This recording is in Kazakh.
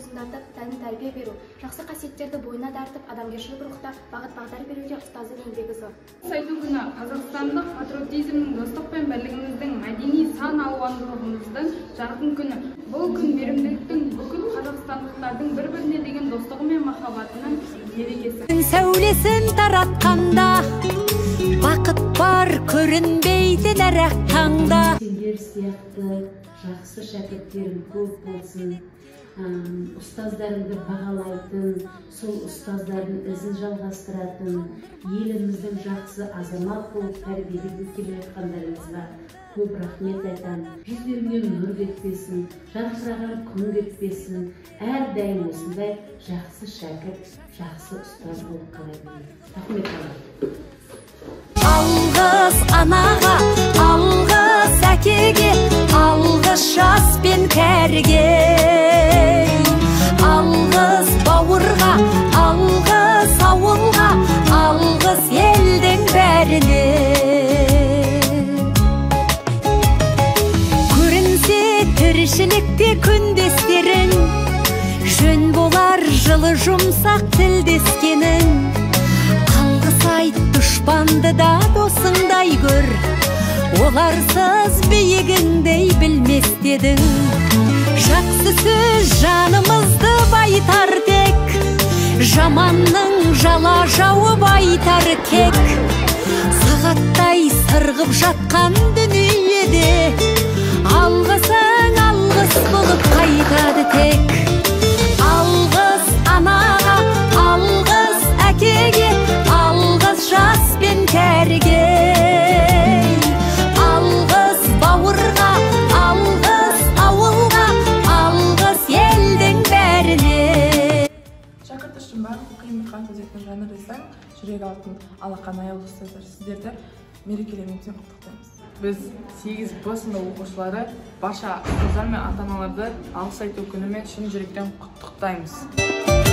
сусындатып, тәлім-тәрбие беру, жақсы қасиеттерді бойына дарытып, адамгершілік рухта бағыт-бағдар беруде ұстаздың еңбегі зор. Алғыс айту күні қазақстандық патриотизмнің, достық пен бірлігіміздің, мәдени сан алуандылығымыздың жарқын күні. Бұл күн мейірімділіктің, бүкіл қазақстандықтардың бір-біріне деген достығы мен махаббатының мерекесі. Сәулесін таратқанда бақыт бар көрінбейтін әр таңда. Сендер сияқты жақсы шәкірттерім көп болсын, ұстаздарыңды бағалайтын, сол ұстаздардың ізін жалғастыратын, еліміздің жақсы азамат болып тәрбиелеп келе жатқандарыңызға көп рахмет айтамын. Жүздеріңнен нұр кетпесін, жарқыраған күн кетпесін, әрдайым осындай жақсы шәкірт, жақсы ұстаз болып қала беріңіз. Рахмет. Алғыс анаға, алғыс әкеге, алғыс жас пен кәріге, алғыс бауырға, алғыс ауылға, алғыс елдің бәріне. Көрінсе тіршілікте күндестерің, жөн болар жылы жұмсақ тілдескенің. Алғыс айт дұшпанды да досыңдай көр, оларсыз биігіңдей білмес дедің. Жақсы сөз жанымызды байытар тек, жаманның жала жауып айтар кек. Сағаттай сырғып жатқан дүниеде алғысың алғыс болып қайтады тек. Алғыс анаға, алғыс әкеге, алғыс жас пен кәріге, алғыс бауырға, алғыс ауылға, алғыс елдің бәріне. Шәкірт үшін барлық қиындыққа төзетін жаны десең, жүрек алтын, алақан аяулы ұстаздар, сіздерді мерекелеріңізбен құттықтаймыз. Біз 8 Б сынып оқушылары барша ұстаздар мен ата-аналарды алғыс айту күнімен шын жүректен құттықтаймыз.